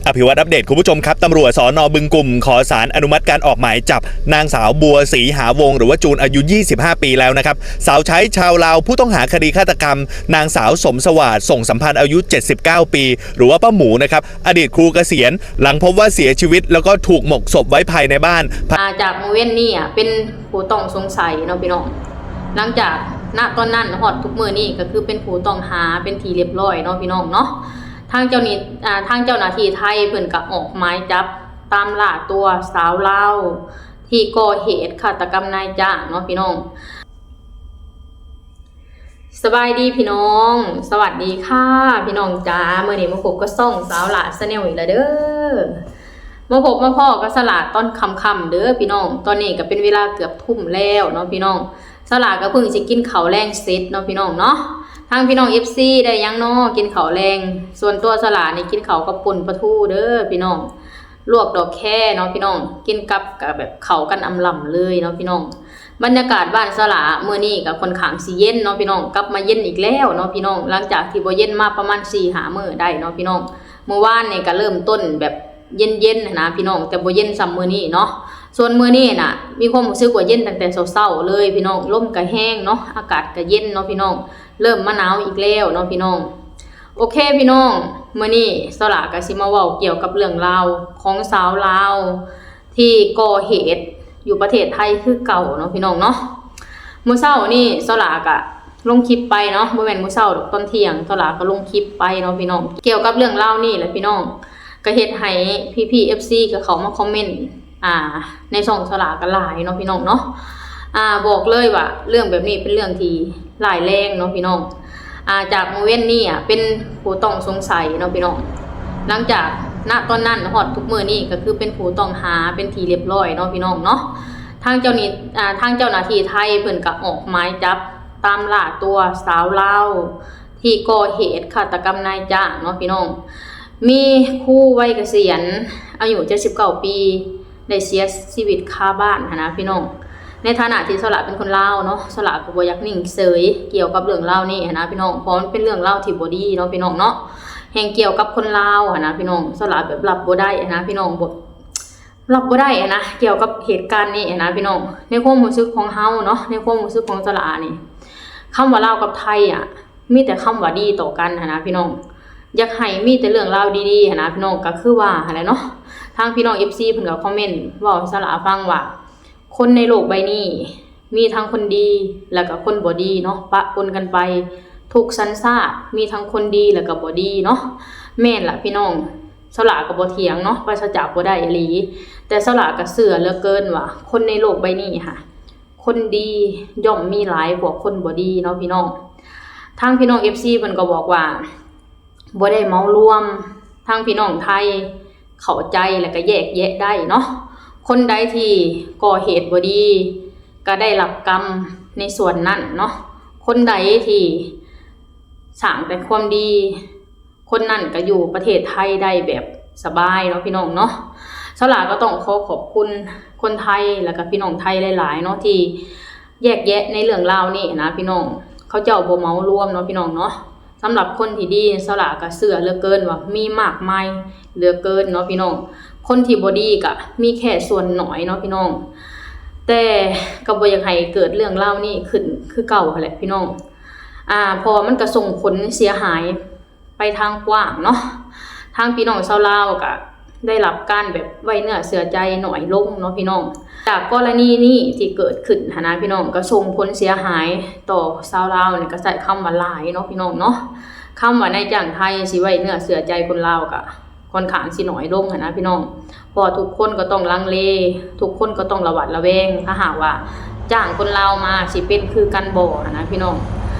อภิวัฒน์อัปเดตคุณผู้ชมครับ ตำรวจ สน. บึงกุ่ม ขอศาลอนุมัติการออกหมายจับนางสาวบัว ศรีหาวงศ์ หรือว่าจูน อายุ ยี่สิบห้า ปีแล้วนะครับ สาวใช้ชาวลาวผู้ต้องหาคดีฆาตกรรมนางสาวสมสวาส ส่งสัมพันธ์ อายุ เจ็ดสิบเก้า ปี หรือว่าป้าหมูนะครับ อดีตครูเกษียณ หลังพบว่าเสียชีวิตแล้วก็ถูกหมกศพไว้ภายในบ้าน ອ່າ ຈາກມື້ເວັນນີ້ ອ່າ ເປັນຜູ້ຕ້ອງສົງໄສເນາະພີ່ນ້ອງ, ຫຼັງຈາກ ນະ ຕອນນັ້ນຮອດທຸກມື້ນີ້ກໍຄືເປັນຜູ້ຕ້ອງຫາເປັນທີ່ຮຽບຮ້ອຍເນາະພີ່ນ້ອງເນາະ. ທາງເຈົ້າໜ້າ ອ່າ ທາງເຈົ້າໜ້າທີ່ໄທເພິ່ນກໍອອກໝາຍຈັບຕາມລ່າຕົວສາວລາວທີ່ກໍ່ເຫດຄາດຕະກຳນາຍຈ້າງເນາະພີ່ນ້ອງ. ສະບາຍດີພີ່ນ້ອງ, ສະຫວັດດີຄ່ະພີ່ນ້ອງຈ໋າ, ມື້ນີ້ມາພົບກັບຊ່ອງສາວຫຼ້າ Channel ອີກແລ້ວເດີ້. ມາພົບມາພໍ້ກັບສາວຫຼ້າຕອນຄ່ຳໆເດີ້ພີ່ນ້ອງ, ຕອນນີ້ກໍເປັນເວລາເກືອບທຸ່ມແລ້ວເນາະພີ່ນ້ອງ. ສາວຫຼ້າກໍເພິ່ງຊິກິນເຂົ້າແລງເສັດເນາະພີ່ນ້ອງເນາະ. ທາງພີ່ນ້ອງ ເອັຟຊີ ໄດ້ຫຍັງນໍ ກິນເຂົ້າແລງ? ສ່ວນຕົວສາວຫຼ້ານີ້ກິນເຂົ້າກັບປົ່ນປາທູເດີ້ພີ່ນ້ອງ. ລວກດອກແຄເນາະພີ່ນ້ອງ, ກິນກັບກໍແບບເຂົ້າກັນອຳລຳເລີຍເນາະພີ່ນ້ອງ. ບັນຍາກາດບ້ານສາວຫຼ້າມື້ນີ້ກໍຂ້ອນຂ້າງຊິເຢັນເນາະພີ່ນ້ອງ, ກັບມາເຢັນອີກແລ້ວເນາະພີ່ນ້ອງ, ຫຼັງຈາກທີ່ບໍ່ເຢັນມາປະມານສີ່ຫ້າມື້ໄດ້ເນາະພີ່ນ້ອງ. ມື້ວານນີ້ກໍເລີ່ມຕົ້ນແບບເຢັນໆຫັ້ນນະພີ່ນ້ອງ, ແຕ່ບໍ່ເຢັນສ່ຳມື້ນີ້ເນາະ. ສ່ວນມື້ນີ້ນະ ມີຄວາມຮູ້ສຶກວ່າເຢັນຕັ້ງແຕ່ເຊົ້າໆເລີຍພີ່ນ້ອງ, ລົມກໍແຮງເນາະ, ອາກາດກໍເຢັນເນາະພີ່ນ້ອງ, ເລີ່ມມາໜາວອີກແລ້ວເນາະພີ່ນ້ອງ. ໂອເຄພີ່ນ້ອງ, ມື້ນີ້ສາວຫຼ້າກໍຊິມາເວົ້າກ່ຽວກັບເລື່ອງລາວຂອງສາວລາວທີ່ກໍ່ເຫດຢູ່ປະເທດໄທຄືເກົ່າເນາະພີ່ນ້ອງເນາະ. ມື້ເຊົ້ານີ້ສາວຫຼ້າກໍລົງຄລິບໄປເນາະ, ບໍ່ແມ່ນມື້ເຊົ້າດອກ, ຕອນທ່ຽງສາວຫຼ້າກໍລົງຄລິບໄປເນາະພີ່ນ້ອງ, ກ່ຽວກັບເລື່ອງລາວນີ້ແຫຼະພີ່ນ້ອງ. ກໍເຮັດໃຫ້ພີ່ໆ ເອັຟຊີ ກໍເຂົ້າມາຄອມເມັນ ອ່າ ໃນຊ່ອງສາວຫຼ້າກໍຫຼາຍເນາະພີ່ນ້ອງເນາະ. ອ່າ ບອກເລີຍວ່າເລື່ອງແບບນີ້ເປັນເລື່ອງທີ່ຮ້າຍແຮງເນາະພີ່ນ້ອງ. ອ່າ ຈາກມື້ເວັນນີ້ ອ່າ ເປັນຜູ້ຕ້ອງສົງໄສເນາະພີ່ນ້ອງ, ຫຼັງຈາກ ນະ ຕອນນັ້ນຮອດທຸກມື້ນີ້ກໍຄືເປັນຜູ້ຕ້ອງຫາເປັນທີ່ຮຽບຮ້ອຍເນາະພີ່ນ້ອງເນາະ. ທາງເຈົ້າໜ້າ ອ່າ ທາງເຈົ້າໜ້າທີ່ໄທເພິ່ນກໍອອກໝາຍຈັບຕາມລ່າຕົວສາວລາວ ທີ່ກໍ່ເຫດຄາດຕະກຳນາຍຈ້າງເນາະພີ່ນ້ອງ. ມີຄູໄວກະສຽນອາຍຸເຈັດສິບເກົ້າປີ ໄດ້ເສຍຊີວິດຄາບ້ານຫັ້ນນະພີ່ນ້ອງ. ໃນຖານະທີ່ສາວຫຼ້າເປັນຄົນລາວເນາະ, ສາວຫຼ້າກໍບໍ່ຢາກນິ່ງເສີຍກ່ຽວກັບເລື່ອງລາວນີ້ຫັ້ນນະພີ່ນ້ອງ, ເພາະມັນເປັນເລື່ອງລາວທີ່ບໍ່ດີເນາະພີ່ນ້ອງເນາະ, ແຮ່ງກ່ຽວກັບຄົນລາວຫັ້ນນະພີ່ນ້ອງ. ສາວຫຼ້າແບບຮັບບໍ່ໄດ້ຫັ້ນນະພີ່ນ້ອງ, ບໍ່ ຮັບບໍ່ໄດ້ຫັ້ນນະ ກ່ຽວກັບເຫດການນີ້ຫັ້ນນະພີ່ນ້ອງ. ໃນຄວາມຮູ້ສຶກຂອງເຮົາເນາະ, ໃນຄວາມຮູ້ສຶກຂອງສາວຫຼ້ານີ້ ຄຳວ່າລາວກັບໄທອະ ມີແຕ່ຄຳວ່າດີຕໍ່ກັນຫັ້ນນະພີ່ນ້ອງ, ຢາກໃຫ້ມີແຕ່ເລື່ອງລາວດີໆຫັ້ນນະພີ່ນ້ອງ. ກໍຄືວ່າຫັ້ນແຫຼະເນາະ, ທາງພີ່ນ້ອງ ເອັຟຊີ ເພິ່ນກໍຄອມເມັນເວົ້າໃຫ້ສາວຫຼ້າຟັງວ່າ ຄົນໃນໂລກໃບນີ້ມີທັງຄົນດີ ແລ້ວກໍຄົນບໍ່ດີເນາະ ປະປົນກັນໄປ, ທຸກສັນຊາດ ມີທັງຄົນດີ ແລ້ວກໍບໍ່ດີເນາະ. ແມ່ນລະພີ່ນ້ອງ, ສາວຫຼ້າກໍບໍ່ຖຽງເນາະ, ປາສະຈາກບໍ່ໄດ້ອີ່ຫຼີ, ແຕ່ສາວຫຼ້າກໍເຊື່ອເຫຼືອເກີນວ່າຄົນໃນໂລກໃບນີ້ຫະ ຄົນດີຍ່ອມມີຫຼາຍກວ່າຄົນບໍ່ດີເນາະພີ່ນ້ອງ. ທາງພີ່ນ້ອງ ເອັຟຊີ ເພິ່ນກໍບອກວ່າ ບໍ່ໄດ້ເໝົາລວມ, ທາງພີ່ນ້ອງໄທເຂົ້າໃຈ ແລ້ວກໍແຍກແຍະໄດ້ເນາະ. ຄົນໃດທີ່ກໍ່ເຫດບໍ່ດີ ກໍໄດ້ຮັບກຳໃນສ່ວນນັ້ນເນາະ, ຄົນໃດທີ່ສ້າງແຕ່ຄວາມດີ ຄົນນັ້ນກໍຢູ່ປະເທດໄທໄດ້ແບບສະບາຍເນາະພີ່ນ້ອງເນາະ. ສາວຫຼ້າກໍຕ້ອງຂໍຂອບຄຸນຄົນໄທ ແລ້ວກໍພີ່ນ້ອງໄທຫຼາຍໆເນາະ ທີ່ແຍກແຍະໃນເລື່ອງລາວນີ້ນະພີ່ນ້ອງ, ເຂົາເຈົ້າບໍ່ເໝົາລວມເນາະພີ່ນ້ອງເນາະ. ສຳລັບຄົນທີ່ດີ ສາວຫຼ້າກໍເຊື່ອເຫຼືອເກີນວ່າມີມາກມາຍເຫຼືອເກີນເນາະພີ່ນ້ອງ, ຄົນທີ່ບໍ່ດີກໍມີແຄ່ສ່ວນໜ້ອຍເນາະພີ່ນ້ອງ. ແຕ່ກໍບໍ່ຢາກໃຫ້ເກີດເລື່ອງລາວນີ້ຂຶ້ນຄືເກົ່າຫັ້ນແຫຼະພີ່ນ້ອງ, ອ່າ ເພາະວ່າມັນກໍສົ່ງຜົນເສຍຫາຍ ໄປທາງກວ້າງເນາະ. ທາງພີ່ນ້ອງຊາວລາວກໍໄດ້ຮັບການແບບໄວ້ເນື້ອເຊື່ອໃຈໜ້ອຍລົງເນາະພີ່ນ້ອງ. ຈາກກໍລະນີນີ້ທີ່ເກີດຂຶ້ນຫັ້ນນະພີ່ນ້ອງ, ກໍສົ່ງຜົນເສຍຫາຍຕໍ່ຊາວລາວນີ້ ກໍໃຊ້ຄຳວ່າຫຼາຍເນາະພີ່ນ້ອງເນາະ. ຄຳວ່ານາຍຈ້າງໄທຊິໄວ້ເນື້ອເຊື່ອໃຈຄົນລາວກໍຂ້ອນຂ້າງຊິໜ້ອຍລົງຫັ້ນນະພີ່ນ້ອງ. ເພາະວ່າທຸກຄົນກໍຕ້ອງລັງເລ, ທຸກຄົນກໍຕ້ອງລະຫວາດລະແວງ ຖ້າຫາກວ່າຈ້າງຄົນລາວມາຊິເປັນຄືກັນບໍ່ຫັ້ນນະພີ່ນ້ອງ.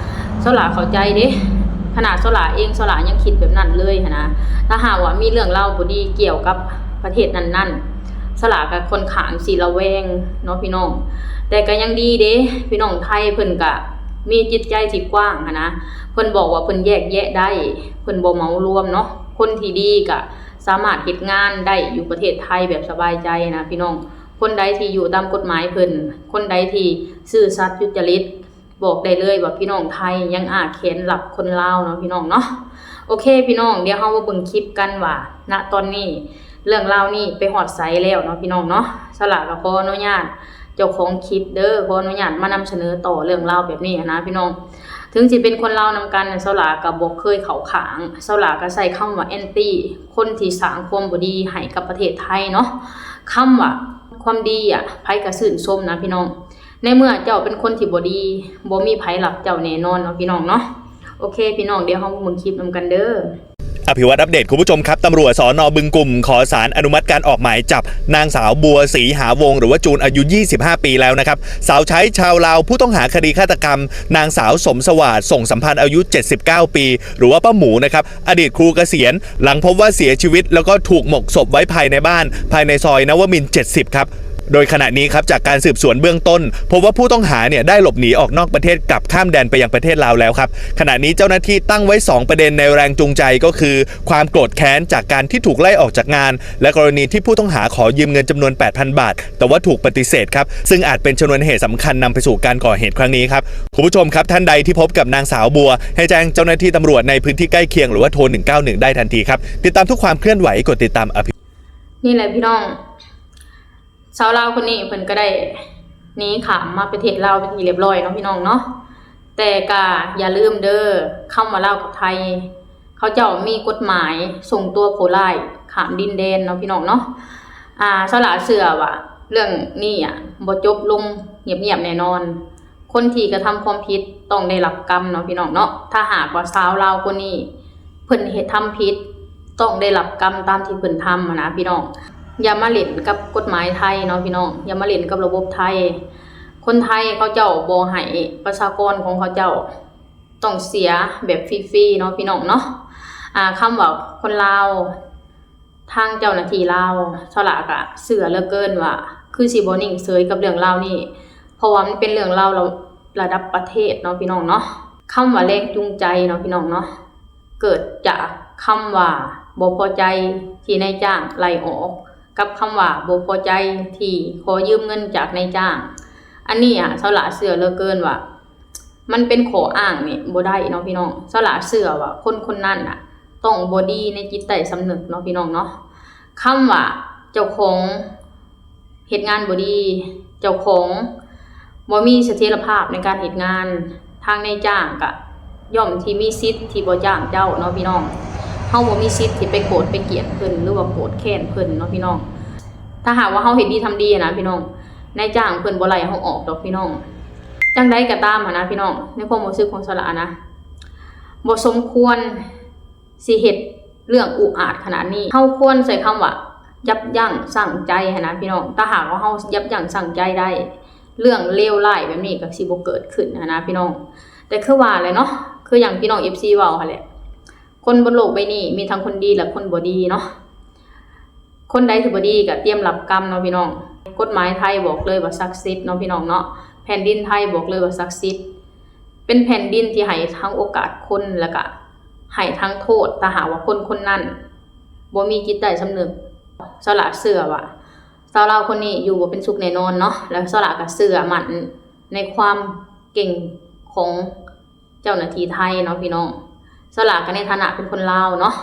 ສາວຫຼ້າເຂົ້າໃຈເດ້, ຂະໜາດສາວຫຼ້າເອງ ສາວຫຼ້າຍັງຄິດແບບນັ້ນເລີຍຫັ້ນນະ. ຖ້າຫາກວ່າມີເລື່ອງລາວບໍ່ດີກ່ຽວກັບປະເທດນັ້ນໆ ສາວຫຼ້າກໍຂ້ອນຂ້າງຊິລະແວງເນາະພີ່ນ້ອງ. ແຕ່ກໍຍັງດີເດ້ ພີ່ນ້ອງໄທເພິ່ນກໍມີຈິດໃຈທີ່ກວ້າງຫັ້ນນະ, ເພິ່ນບອກວ່າເພິ່ນແຍກແຍະໄດ້, ເພິ່ນບໍ່ເໝົາລວມເນາະ. ຄົນທີ່ດີກໍ ສາມາດເຮັດງານໄດ້ຢູ່ປະເທດໄທແບບສະບາຍໃຈນະພີ່ນ້ອງ. ຄົນໃດທີ່ຢູ່ຕາມກົດໝາຍເພິ່ນ, ຄົນໃດທີ່ຊື່ສັດສຸດຈະລິດ, ບອກໄດ້ເລີຍວ່າພີ່ນ້ອງໄທຍັງອ້າແຂນຮັບຄົນລາວເນາະ ພີ່ນ້ອງເນາະ. ໂອເຄພີ່ນ້ອງ, ດຽວເຮົາມາເບິ່ງຄລິບກັນວ່າ ນະຕອນນີ້ເລື່ອງລາວນີ້ໄປຮອດໃສແລ້ວເນາະພີ່ນ້ອງເນາະ. ສາວຫຼ້າກໍຂໍອະນຸຍາດເຈົ້າຂອງຄລິບເດີ, ຂໍອະນຸຍາດມານຳສະເໜີຕໍ່ເລື່ອງລາວແບບນີ້ຫັ້ນນະພີ່ນ້ອງ. ເຖິງຊິເປັນຄົນລາວນຳກັນ, ສາວຫຼ້າກໍບໍ່ເຄີຍເຂົ້າຂ້າງ, ສາວຫຼ້າກໍໃຊ້ຄຳວ່າແອນຕີຄົນທີ່ສ້າງຄວາມບໍ່ດີໃຫ້ກັບປະເທດໄທເນາະ. ຄຳວ່າຄວາມດີອະ ໃຜກໍຊື່ນຊົມນະພີ່ນ້ອງ. ໃນເມື່ອເຈົ້າເປັນຄົນທີ່ບໍ່ດີ, ບໍ່ມີໃຜຮັກເຈົ້າແນ່ນອນເນາະພີ່ນ້ອງເນາະ. ໂອເຄພີ່ນ້ອງ, ດຽວເຮົາມາເບິ່ງຄລິບນຳກັນເດີ. อภิวัฒน์อัปเดตคุณผู้ชมครับ ตำรวจ สน บึงกุ่ม ขอศาลอนุมัติการออกหมายจับนางสาวบัว ศรีหาวงศ์ หรือว่าจูน อายุ ยี่สิบห้า ปีแล้วนะครับ สาวใช้ชาวลาวผู้ต้องหาคดีฆาตกรรมนางสาวสมสวาส ส่งสัมพันธ์ อายุ เจ็ดสิบเก้า ปี หรือว่าป้าหมูนะครับ อดีตครูเกษียณ หลังพบว่าเสียชีวิตแล้วก็ถูกหมกศพไว้ภายในบ้าน ภายในซอยนวมินทร์ เจ็ดสิบ ครับ โดยขณะนี้ครับ จากการสืบสวนเบื้องต้น พบว่าผู้ต้องหาเนี่ยได้หลบหนีออกนอกประเทศกลับข้ามแดนไปยังประเทศลาวแล้วครับ ขณะนี้เจ้าหน้าที่ตั้งไว้ สอง ประเด็นในแรงจูงใจ ก็คือความโกรธแค้นจากการที่ถูกไล่ออกจากงาน และกรณีที่ผู้ต้องหาขอยืมเงินจำนวน แปดพัน บาท แต่ว่าถูกปฏิเสธครับ ซึ่งอาจเป็นชนวนเหตุสำคัญนำไปสู่การก่อเหตุครั้งนี้ครับ คุณผู้ชมครับ ท่านใดที่พบกับนางสาวบัว ให้แจ้งเจ้าหน้าที่ตำรวจในพื้นที่ใกล้เคียง หรือว่าโทร หนึ่งเก้าหนึ่ง ได้ทันทีครับ ติดตามทุกความเคลื่อนไหว กดติดตามอภิ ນີ້ແຫຼະພີ່ນ້ອງ, ຊາວລາວຄົນນີ້ເພິ່ນກໍໄດ້ໜີຂ້າມມາປະເທດລາວເປັນທີ່ລຽບຮ້ອຍເນາະພີ່ນ້ອງເນາະ. ແຕ່ກໍຢ່າລືມເດີ, ຄຳວ່າລາວກັບໄທ ເຂົາເຈົ້າມີກົດໝາຍສົ່ງຕົວຜູ້ຮ້າຍຂ້າມດິນແດນເນາະພີ່ນ້ອງເນາະ. ອາ ສາວລາເຊື່ອວ່າເລື່ອງນີ້ອະ ບໍ່ຈົບລົງງຽບໆແນ່ນອນ. ຄົນທີ່ກະທຳຄວາມຜິດຕ້ອງໄດ້ຮັບກຳເນາະພີ່ນ້ອງເນາະ. ຖ້າຫາກວ່າຊາວລາວຄົນນີ້ເພິ່ນເຮັດທຳຜິດ ຕ້ອງໄດ້ຮັບກຳຕາມທີ່ເພິ່ນທຳຫັ້ນນະພີ່ນ້ອງ. ຢ່າມາຫຼິ້ນກັບກົດໝາຍໄທເນາະພີ່ນ້ອງ, ຢ່າມາຫຼິ້ນກັບລະບົບໄທ. ຄົນໄທເຂົາເຈົ້າບໍ່ໃຫ້ປະຊາກອນຂອງເຂົາເຈົ້າຕ້ອງເສຍແບບຟຣີໆເນາະພີ່ນ້ອງເນາະ. ອາ ຄຳວ່າຄົນລາວ ທາງເຈົ້າໜ້າທີ່ລາວ ສາວຫຼ້າກະເຊື່ອເຫຼືອເກີນວ່າ ຄືຊິບໍ່ນິ່ງເສີຍກັບເລື່ອງລາວນີ້ ເພາະວ່າມັນເປັນເລື່ອງລາວລະ ລະດັບປະເທດເນາະພີ່ນ້ອງເນາະ. ຄຳວ່າແຮງຈູງໃຈເນາະພີ່ນ້ອງເນາະ ເກີດຈາກຄຳວ່າບໍ່ພໍໃຈທີ່ນາຍຈ້າງໄລ່ອອກ ກັບຄຳວ່າບໍ່ພໍໃຈທີ່ຂໍຢືມເງິນຈາກນາຍຈ້າງ. ອັນນີ້ອະ ສາວຫຼ້າເຊື່ອເຫຼືອເກີນວ່າ ມັນເປັນຂໍ້ອ້າງນີ້ບໍ່ໄດ້ເນາະພີ່ນ້ອງ. ສາວຫຼ້າເຊື່ອວ່າຄົນຄົນນັ້ນນະ ຕ້ອງບໍ່ດີໃນຈິດໃຕ້ສຳນຶກເນາະພີ່ນ້ອງເນາະ. ຄຳວ່າເຈົ້າຂອງເຮັດງານບໍ່ດີ, ເຈົ້າຂອງບໍ່ມີສະຖຽນລະພາບໃນການເຮັດງານ, ທາງນາຍຈ້າງກະຍ່ອມທີ່ມີສິດທີ່ບໍ່ຈ້າງເຈົ້າເນາະພີ່ນ້ອງ. ເຮົາບໍ່ມີສິດທີ່ໄປໂກດໄປກຽດເພິ່ນ ຫຼືວ່າໂກດແຄ້ນເພິ່ນເນາະພີ່ນ້ອງ. ຖ້າຫາກວ່າເຮົາເຮັດດີທຳດີນະພີ່ນ້ອງ, ນາຍຈ້າງເພິ່ນບໍ່ໄລ່ເຮົາອອກດອກພີ່ນ້ອງ. ຈັ່ງໃດກໍຕາມຫັ້ນນະພີ່ນ້ອງ, ໃນຄວາມຮູ້ສຶກຂອງສາວຫຼ້ານະ ບໍ່ສົມຄວນຊິເຮັດເລື່ອງອຸອາດຂະໜາດນີ້. ເຮົາຄວນໃຊ້ຄຳວ່າຢັບຢັ້ງຊົ່ງໃຈຫັ້ນນະພີ່ນ້ອງ. ຖ້າຫາກວ່າເຮົາຢັບຢັ້ງຊັ່ງໃຈໄດ້, ເລື່ອງເລວຮ້າຍແບບນີ້ກໍຊິບໍ່ເກີດຂຶ້ນຫັ້ນນະພີ່ນ້ອງ. ແຕ່ຄືວ່າແຫຼະເນາະ, ຄືຢ່າງພີ່ນ້ອງເອັຟຊີເວົ້າຫັ້ນແຫຼະ, ຄົນບົນໂລກໃບນີ້ມີທັງຄົນດີ ແລະ ຄົນບໍ່ດີເນາະ. ຄົນໃດທີ່ບໍ່ດີກໍຕຽມຮັບກຳເນາະພີ່ນ້ອງ. ກົດໝາຍໄທບອກເລີຍວ່າສັກສິດເນາະພີ່ນ້ອງເນາະ. ແຜ່ນດິນໄທບອກເລີຍວ່າສັກສິດ. ເປັນແຜ່ນດິນທີ່ໃຫ້ທັງໂອກາດຄົນ ແລະກະໃຫ້ທັງໂທດ ຖ້າຫາກວ່າຄົນຄົນນັ້ນບໍ່ມີຈິດໃຕ້ສຳນຶກ. ສາວຫຼ້າເຊື່ອວ່າຊາວລາວຄົນນີ້ຢູ່ບໍ່ເປັນສຸກແນ່ນອນເນາະ, ແລະ ສາວຫຼ້າກະເຊື່ອໝັ້ນໃນຄວາມເກັ່ງຂອງເຈົ້າໜ້າທີ່ໄທເນາະພີ່ນ້ອງ. ສາວຫຼ້າກະໃນຖານະເປັນຄົນລາວເນາະ,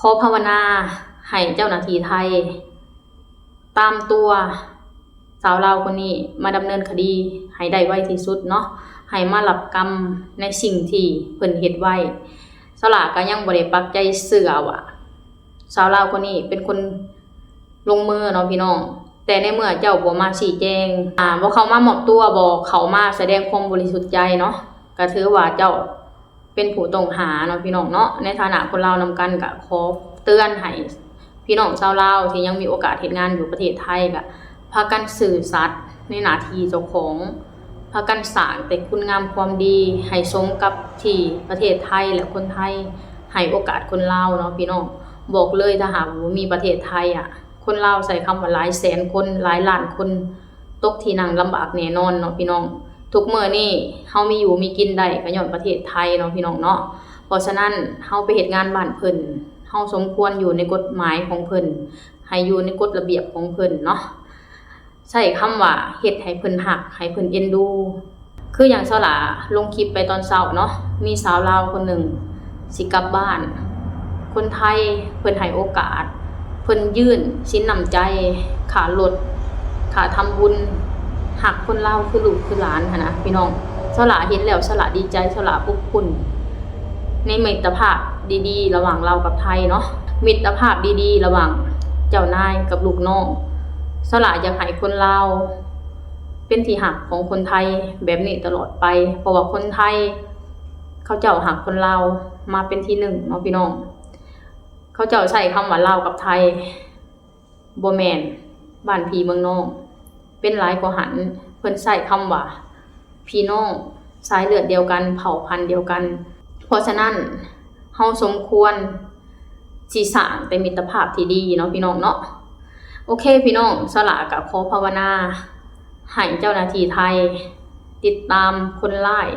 ຂໍພາວະນາໃຫ້ເຈົ້າໜ້າທີ່ໄທ ຕາມຕົວສາວລາວຄົນນີ້ມາດຳເນີນຄະດີໃຫ້ໄດ້ໄວທີ່ສຸດເນາະ, ໃຫ້ມາຮັບກຳໃນສິ່ງທີ່ເພິ່ນເຮັດໄວ້. ສາວຫຼ້າກໍຍັງບໍ່ໄດ້ປັກໃຈເຊື່ອວ່າສາວລາວຄົນນີ້ເປັນຄົນລົງມືເນາະພີ່ນ້ອງ, ແຕ່ໃນເມື່ອເຈົ້າບໍ່ມາຊີ້ແຈງ, ອາ ບໍ່ເຂົ້າມາມອບຕົວ, ບໍ່ເຂົ້າມາສະແດງຄວາມບໍລິສຸດໃຈເນາະ, ກໍຖືວ່າເຈົ້າ ເປັນຜູ້ຕ້ອງຫາເນາະພີ່ນ້ອງເນາະ. ໃນຖານະຄົນລາວນຳກັນ ກໍຂໍເຕືອນໃຫ້ພີ່ນ້ອງຊາວລາວທີ່ຍັງມີໂອກາດເຮັດງານຢູ່ປະເທດໄທ ກໍພາກັນຊື່ສັດໃນໜ້າທີ່ເຈົ້າຂອງ, ພາກັນສ້າງແຕ່ຄຸນງາມຄວາມດີໃຫ້ສົມກັບທີ່ປະເທດໄທ ແລະ ຄົນໄທໃຫ້ໂອກາດຄົນລາວເນາະພີ່ນ້ອງ. ບອກເລີຍ ຖ້າຫາກບໍ່ມີປະເທດໄທອະ ຄົນລາວໃຊ້ຄຳວ່າຫຼາຍແສນຄົນ ຫຼາຍລ້ານຄົນ ຕົກທີ່ນັ່ງລຳບາກແນ່ນອນເນາະພີ່ນ້ອງ. ທຸກມື້ນີ້ເຮົາມີຢູ່ມີກິນໄດ້ກໍຍ້ອນປະເທດໄທເນາະພີ່ນ້ອງເນາະ. ເພາະສະນັ້ນ ເຮົາໄປເຮັດງານບ້ານເພິ່ນ ເຮົາສົມຄວນຢູ່ໃນກົດໝາຍຂອງເພິ່ນ, ໃຫ້ຢູ່ໃນກົດລະບຽບຂອງເພິ່ນເນາະ. ໃຊ້ຄຳວ່າເຮັດໃຫ້ເພິ່ນຮັກ ໃຫ້ເພິ່ນເອັນດູ. ຄືຢ່າງສາວຫຼ້າລົງຄລິບໄປຕອນເຊົ້າເນາະ, ມີສາວລາວຄົນໜຶ່ງ ຊິກັບບ້ານ. ຄົນໄທເພິ່ນໃຫ້ໂອກາດ, ເພິ່ນຍື່ນສິນນ້ຳໃຈ, ຄ່າລົດ, ຄ່າທຳບຸນ, ຮັກຄົນລາວຄືລູກຄືຫຼານຫັ້ນນະພີ່ນ້ອງ. ສາວຫຼ້າເຫັນແລ້ວ ສາວຫຼ້າດີໃຈ, ສາວຫຼ້າຂອບຄຸນໃນມິດຕະພາບດີໆລະຫວ່າງລາວກັບໄທເນາະ, ມິດຕະພາບດີໆລະຫວ່າງເຈົ້ານາຍກັບລູກນ້ອງ. ສາວຫຼ້າຢາກໃຫ້ຄົນລາວເປັນທີ່ຮັກຂອງຄົນໄທແບບນີ້ຕະຫຼອດໄປ, ເພາະວ່າຄົນໄທ ເຂົາເຈົ້າຮັກຄົນລາວມາເປັນທີໜຶ່ງເນາະພີ່ນ້ອງ. ເຂົາເຈົ້າໃຊ້ຄຳວ່າລາວກັບໄທ ບໍ່ແມ່ນບ້ານພີ່ເມືອງນ້ອງ, ເປັນຫຼາຍກວ່າຫັ້ນ. ເພິ່ນໃຊ້ຄຳວ່າພີ່ນ້ອງສາຍເລືອດດຽວກັນ ເຜົ່າພັນດຽວກັນ. ເພາະສະນັ້ນ ເຮົາສົມຄວນຊິສ້າງແຕ່ມິດຕະພາບທີ່ດີເນາະພີ່ນ້ອງເນາະ. ໂອເຄພີ່ນ້ອງ, ສາວຫຼ້າກໍຂໍພາວະນາ ໃຫ້ເຈົ້າໜ້າທີ່ໄທຕິດຕາມຄົນຮ້າຍ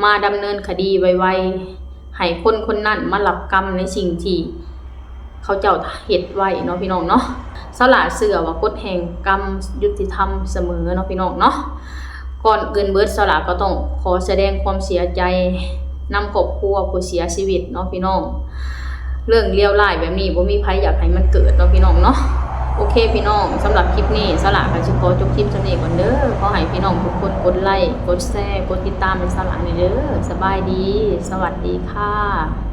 ມາດຳເນີນຄະດີໄວໆ, ໃຫ້ຄົນຄົນນັ້ນມາຮັບກຳໃນສິ່ງທີ່ເຂົາເຈົ້າເຮັດໄວ້ເນາະພີ່ນ້ອງເນາະ. ສາວຫຼ້າເຊື່ອວ່າກົດແຫ່ງກຳຍຸຕິທຳສະເໝີເນາະພີ່ນ້ອງເນາະ. ກ່ອນອື່ນເບີດ ສາວຫຼ້າກໍຕ້ອງຂໍສະແດງຄວາມເສຍໃຈນຳຄອບຄົວຜູ້ເສຍຊີວິດເນາະພີ່ນ້ອງ. ເລື່ອງເລວຮ້າຍແບບນີ້ບໍ່ມີໃຜຢາກໃຫ້ມັນເກີດເນາະພີ່ນ້ອງເນາະ. ໂອເຄພີ່ນ້ອງ, ສຳລັບຄລິບນີ້ ສາວຫຼ້າກໍຊິຂໍຈົບຄລິບສ່ຳນີ້ກ່ອນເດີ. ຂໍໃຫ້ພີ່ນ້ອງທຸກຄົນກົດໄລ, ກົດແຊ, ກົດຕິດຕາມໃຫ້ສາວຫຼ້າແດ່ເດີ. ສະບາຍດີ, ສະຫວັດດີຄ່ະ.